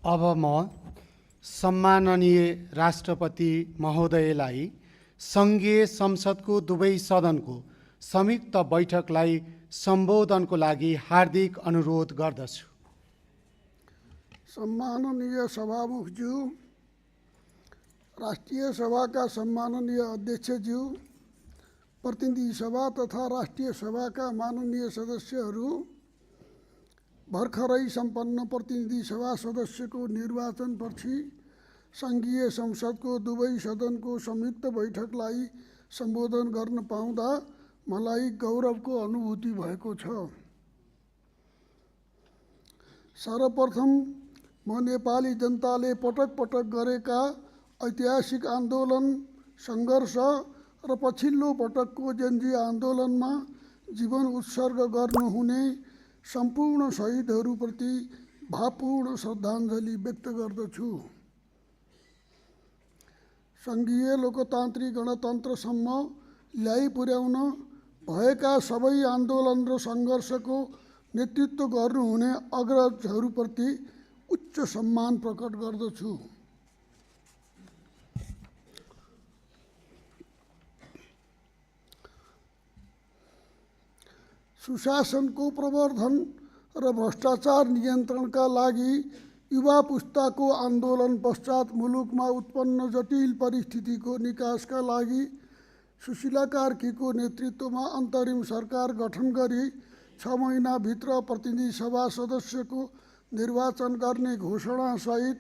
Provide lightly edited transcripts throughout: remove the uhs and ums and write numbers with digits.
अब म सम्माननीय राष्ट्रपति महोदयलाई सङ्घीय संसदको दुवै सदनको संयुक्त बैठकलाई सम्बोधनको लागि हार्दिक अनुरोध गर्दछु। सम्माननीय सभामुखज्यू, राष्ट्रिय सभाका सम्माननीय अध्यक्षज्यू, प्रतिनिधि सभा तथा राष्ट्रिय सभाका माननीय सदस्यहरू, भर्खरै सम्पन्न प्रतिनिधि सभा सदस्यको निर्वाचनपछि सङ्घीय संसदको दुवै सदनको संयुक्त बैठकलाई सम्बोधन गर्न पाउँदा मलाई गौरवको अनुभूति भएको छ। सर्वप्रथम म नेपाली जनताले पटक पटक गरेका ऐतिहासिक आन्दोलन, सङ्घर्ष र पछिल्लो पटकको जेन्जी आन्दोलनमा जीवन उत्सर्ग गर्नुहुने सम्पूर्ण शहीदहरूप्रति भावपूर्ण श्रद्धाञ्जली व्यक्त गर्दछु। सङ्घीय लोकतान्त्रिक गणतन्त्रसम्म ल्याइपुर्याउन भएका सबै आन्दोलन र सङ्घर्षको नेतृत्व गर्नुहुने अग्रजहरूप्रति उच्च सम्मान प्रकट गर्दछु। सुशासनको प्रवर्धन र भ्रष्टाचार नियन्त्रणका लागि युवा पुस्ताको आन्दोलन पश्चात मुलुकमा उत्पन्न जटिल परिस्थितिको निकासका लागि सुशीला कार्कीको नेतृत्वमा अन्तरिम सरकार गठन गरी 6 महिनाभित्र प्रतिनिधि सभा सदस्यको निर्वाचन गर्ने घोषणासहित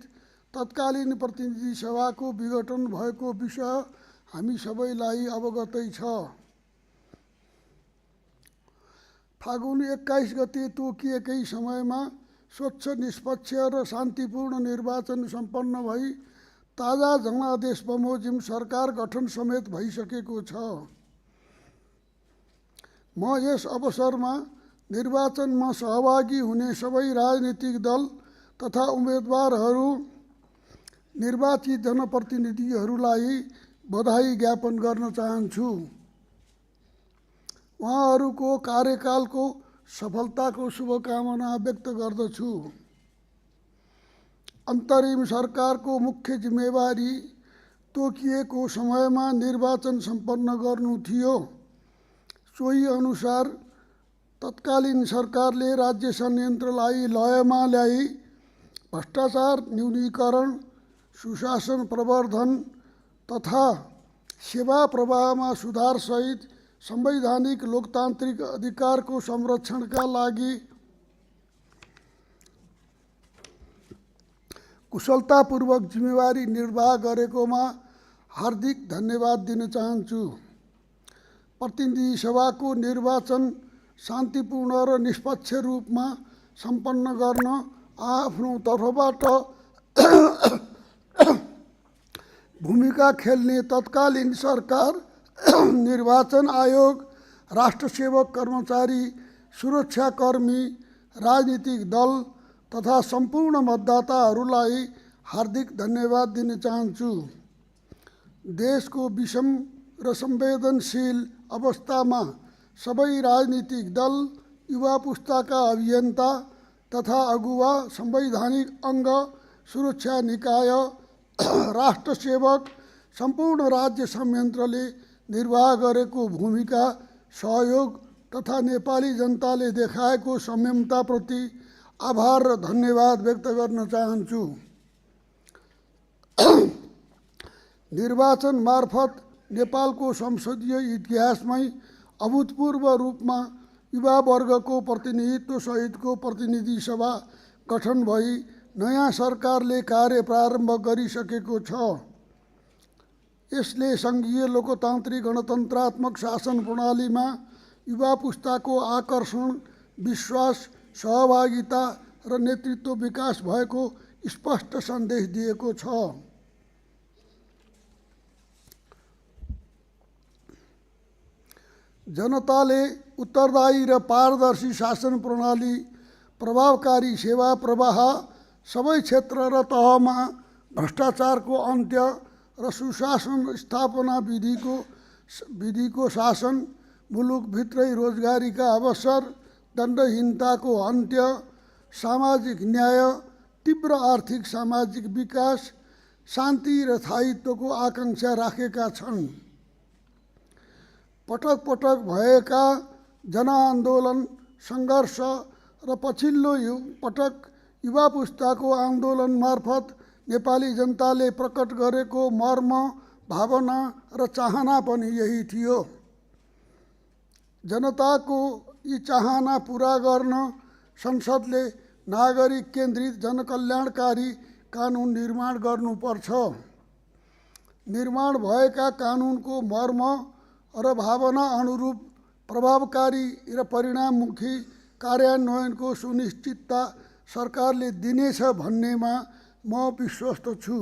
तत्कालीन प्रतिनिधि सभाको विघटन भएको विषय हामी सबैलाई अवगतै छ। फागुन 21 गते तोकिएकै समयमा स्वच्छ, निष्पक्ष र शान्तिपूर्ण निर्वाचन सम्पन्न भई ताजा जनादेश बमोजिम सरकार गठन समेत भइसकेको छ। म यस अवसरमा निर्वाचनमा सहभागी हुने सबै राजनीतिक दल तथा उम्मेदवारहरू, निर्वाचित जनप्रतिनिधिहरूलाई बधाई ज्ञापन गर्न चाहन्छु। उहाँहरूको कार्यकालको सफलताको शुभकामना व्यक्त गर्दछु। अन्तरिम सरकारको मुख्य जिम्मेवारी तोकिएको समयमा निर्वाचन सम्पन्न गर्नु थियो। सोही अनुसार तत्कालीन सरकारले राज्य संयन्त्रलाई लयमा ल्याई भ्रष्टाचार न्यूनीकरण, सुशासन प्रवर्धन तथा सेवा प्रवाहमा सुधारसहित संवैधानिक लोकतान्त्रिक अधिकारको संरक्षणका लागि कुशलतापूर्वक जिम्मेवारी निर्वाह गरेकोमा हार्दिक धन्यवाद दिन चाहन्छु। प्रतिनिधि सभाको निर्वाचन शान्तिपूर्ण र निष्पक्ष रूपमा सम्पन्न गर्न आफ्नो तर्फबाट भूमिका खेल्ने तत्कालीन सरकार, निर्वाचन आयोग, राष्ट्रसेवक कर्मचारी, सुरक्षाकर्मी, राजनीतिक दल तथा सम्पूर्ण मतदाताहरूलाई हार्दिक धन्यवाद दिन चाहन्छु। देशको विषम र संवेदनशील अवस्थामा सबै राजनीतिक दल, युवा पुस्ताका अभियन्ता तथा अगुवा, संवैधानिक अङ्ग, सुरक्षा निकाय, राष्ट्रसेवक, सम्पूर्ण राज्य संयन्त्रले निर्वाह गरेको भूमिका, सहयोग तथा नेपाली जनताले देखाएको संयमताप्रति आभार र धन्यवाद व्यक्त गर्न चाहन्छु। निर्वाचन मार्फत नेपालको संसदीय इतिहासमै अभूतपूर्व रूपमा युवा वर्गको प्रतिनिधित्व सहितको प्रतिनिधि सभा गठन भई नयाँ सरकारले कार्य प्रारम्भ गरिसकेको छ। यसले सङ्घीय लोकतान्त्रिक गणतन्त्रात्मक शासन प्रणालीमा युवा पुस्ताको आकर्षण, विश्वास, सहभागिता र नेतृत्व विकास भएको स्पष्ट सन्देश दिएको छ। जनताले उत्तरदायी र पारदर्शी शासन प्रणाली, प्रभावकारी सेवा प्रवाह, सबै क्षेत्र र तहमा भ्रष्टाचारको अन्त्य र सुशासन स्थापना विधिको शासन, मुलुकभित्रै रोजगारीका अवसर, दण्डहीनताको अन्त्य, सामाजिक न्याय तीव्र आर्थिक सामाजिक विकास, शान्ति र स्थायित्वको आकांक्षा राखेका छन्। पटक पटक भएका जनआन्दोलन, सङ्घर्ष र पछिल्लो पटक युवा पुस्ताको आन्दोलन मार्फत नेपाली जनताले प्रकट गरेको मर्म, भावना र चाहना पनि यही थियो। जनताको यी चाहना पुरा गर्न संसदले नागरिक केन्द्रित जनकल्याणकारी कानुन निर्माण गर्नुपर्छ। निर्माण भएका कानुनको मर्म र भावना अनुरूप प्रभावकारी र परिणाममुखी कार्यान्वयनको सुनिश्चितता सरकारले दिनेछ भन्नेमा म विश्वस्त छु।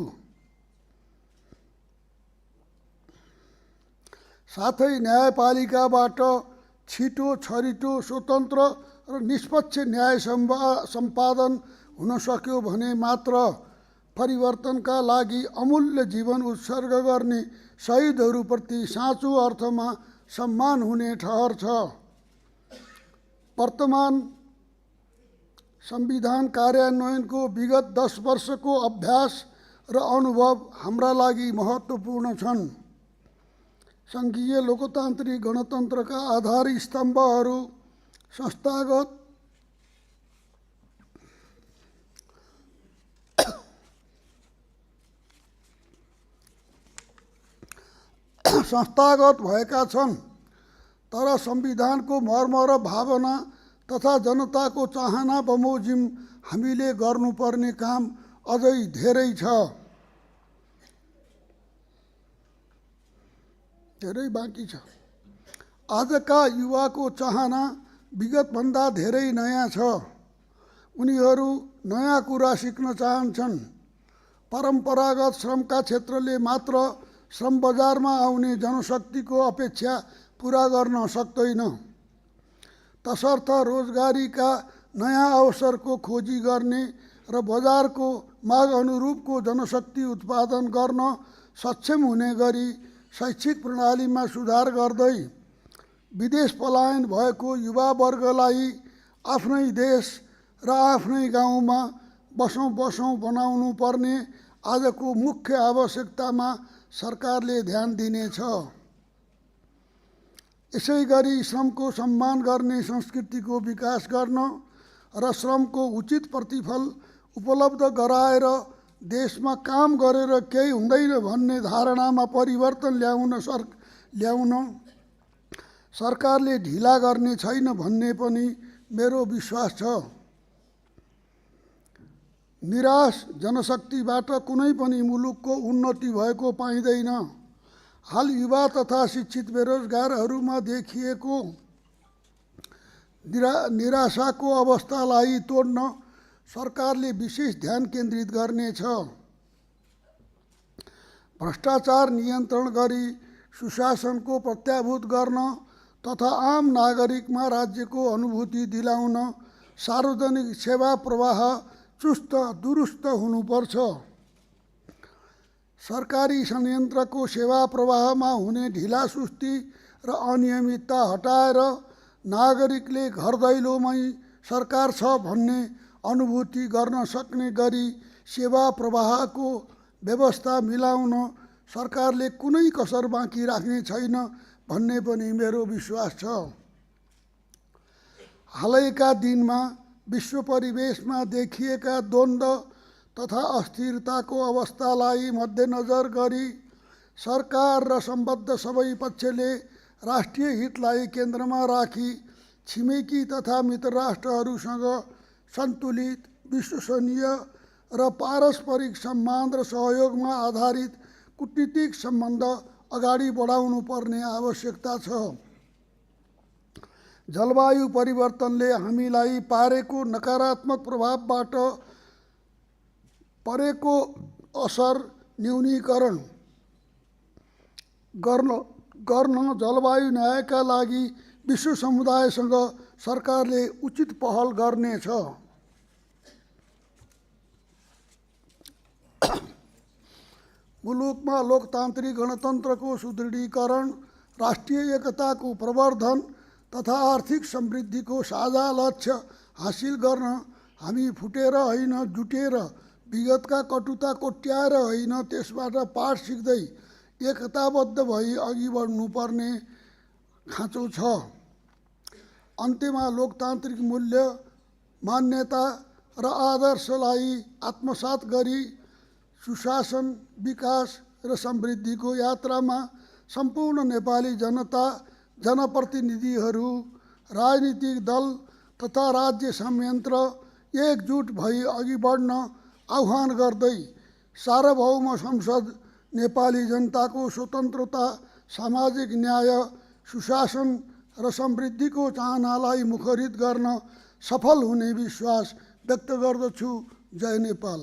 साथै न्यायपालिकाबाट छिटो, छरितो, स्वतन्त्र र निष्पक्ष न्याय सम्पादन हुन सक्यो भने मात्र परिवर्तनका लागि अमूल्य जीवन उत्सर्ग गर्ने शहीदहरूप्रति साँचो अर्थमा सम्मान हुने ठहर छ। वर्तमान संविधान कार्यान्वयनको विगत 10 वर्षको अभ्यास र अनुभव हाम्रा लागि महत्त्वपूर्ण छन्। सङ्घीय लोकतान्त्रिक गणतन्त्रका आधार स्तम्भहरू संस्थागत भएका छन्, तर संविधानको मर्म र भावना तथा जनताको चाहना बमोजिम हामीले गर्नुपर्ने काम अझै धेरै छ, धेरै बाँकी छ। आजका युवाको चाहना विगतभन्दा धेरै नयाँ छ। उनीहरू नयाँ कुरा सिक्न चाहन्छन्। परम्परागत श्रमका क्षेत्रले मात्र श्रम बजारमा आउने जनशक्तिको अपेक्षा पुरा गर्न सक्दैन। तसर्थ रोजगारीका नयाँ अवसरको खोजी गर्ने र बजारको माग अनुरूपको जनशक्ति उत्पादन गर्न सक्षम हुने गरी शैक्षिक प्रणालीमा सुधार गर्दै विदेश पलायन भएको युवा वर्गलाई आफ्नै देश र आफ्नै गाउँमा बसौँ बनाउनु पर्ने आजको मुख्य आवश्यकतामा सरकारले ध्यान दिनेछ। यसै गरी श्रमको सम्मान गर्ने संस्कृतिको विकास गर्न र श्रमको उचित प्रतिफल उपलब्ध गराएर देशमा काम गरेर केही हुँदैन भन्ने धारणामा परिवर्तन ल्याउन सरकारले ढिला गर्ने छैन भन्ने पनि मेरो विश्वास छ। निराश जनशक्तिबाट कुनै पनि मुलुकको उन्नति भएको पाइँदैन। हाल युवा तथा शिक्षित बेरोजगारहरूमा देखिएको निराशाको अवस्थालाई तोड्न सरकारले विशेष ध्यान केन्द्रित गर्नेछ। भ्रष्टाचार नियन्त्रण गरी सुशासनको प्रत्याभूत गर्न तथा आम नागरिकमा राज्यको अनुभूति दिलाउन सार्वजनिक सेवा प्रवाह चुस्त दुरुस्त हुनुपर्छ। सरकारी संयन्त्रको सेवा प्रवाहमा हुने ढिलासुस्ती र अनियमितता हटाएर नागरिकले घर दैलोमै सरकार छ भन्ने अनुभूति गर्न सक्ने गरी सेवा प्रवाहको व्यवस्था मिलाउन सरकारले कुनै कसर बाँकी राख्ने छैन भन्ने पनि मेरो विश्वास छ। हालैका दिनमा विश्व परिवेशमा देखिएका द्वन्द्व तथा अस्थिरताको अवस्थालाई मध्यनजर गरी सरकार र सम्बद्ध सबै पक्षले राष्ट्रिय हितलाई केन्द्रमा राखी छिमेकी तथा मित्र राष्ट्रहरूसँग सन्तुलित, विश्वसनीय र पारस्परिक सम्मान र सहयोगमा आधारित कूटनीतिक सम्बन्ध अगाडि बढाउनु पर्ने आवश्यकता छ। जलवायु परिवर्तनले हामीलाई पारेको नकारात्मक प्रभावबाट परेको असर न्यूनीकरण गर्न जलवायु न्यायका लागि विश्व समुदायसँग सरकारले उचित पहल गर्नेछ। मुलुकमा लोकतान्त्रिक गणतन्त्रको सुदृढीकरण, राष्ट्रिय एकताको प्रवर्धन तथा आर्थिक समृद्धिको साझा लक्ष्य हासिल गर्न हामी फुटेर होइन जुटेर विगतका कटुता कोट्याएर होइन त्यसबाट पाठ सिक्दै एकताबद्ध भई अघि बढ्नुपर्ने खाँचो छ। अन्त्यमा लोकतान्त्रिक मूल्य मान्यता र आदर्शलाई आत्मसात गरी सुशासन विकास र समृद्धिको यात्रामा सम्पूर्ण नेपाली जनता जनप्रतिनिधिहरू राजनीतिक दल तथा राज्य संयन्त्र एकजुट भई अघि बढ्न आह्वान गर्दै सार्वभौम संसद नेपाली जनताको स्वतन्त्रता सामाजिक न्याय सुशासन र समृद्धिको चाहनालाई मुखरित गर्न सफल हुने विश्वास व्यक्त गर्दछु। जय नेपाल।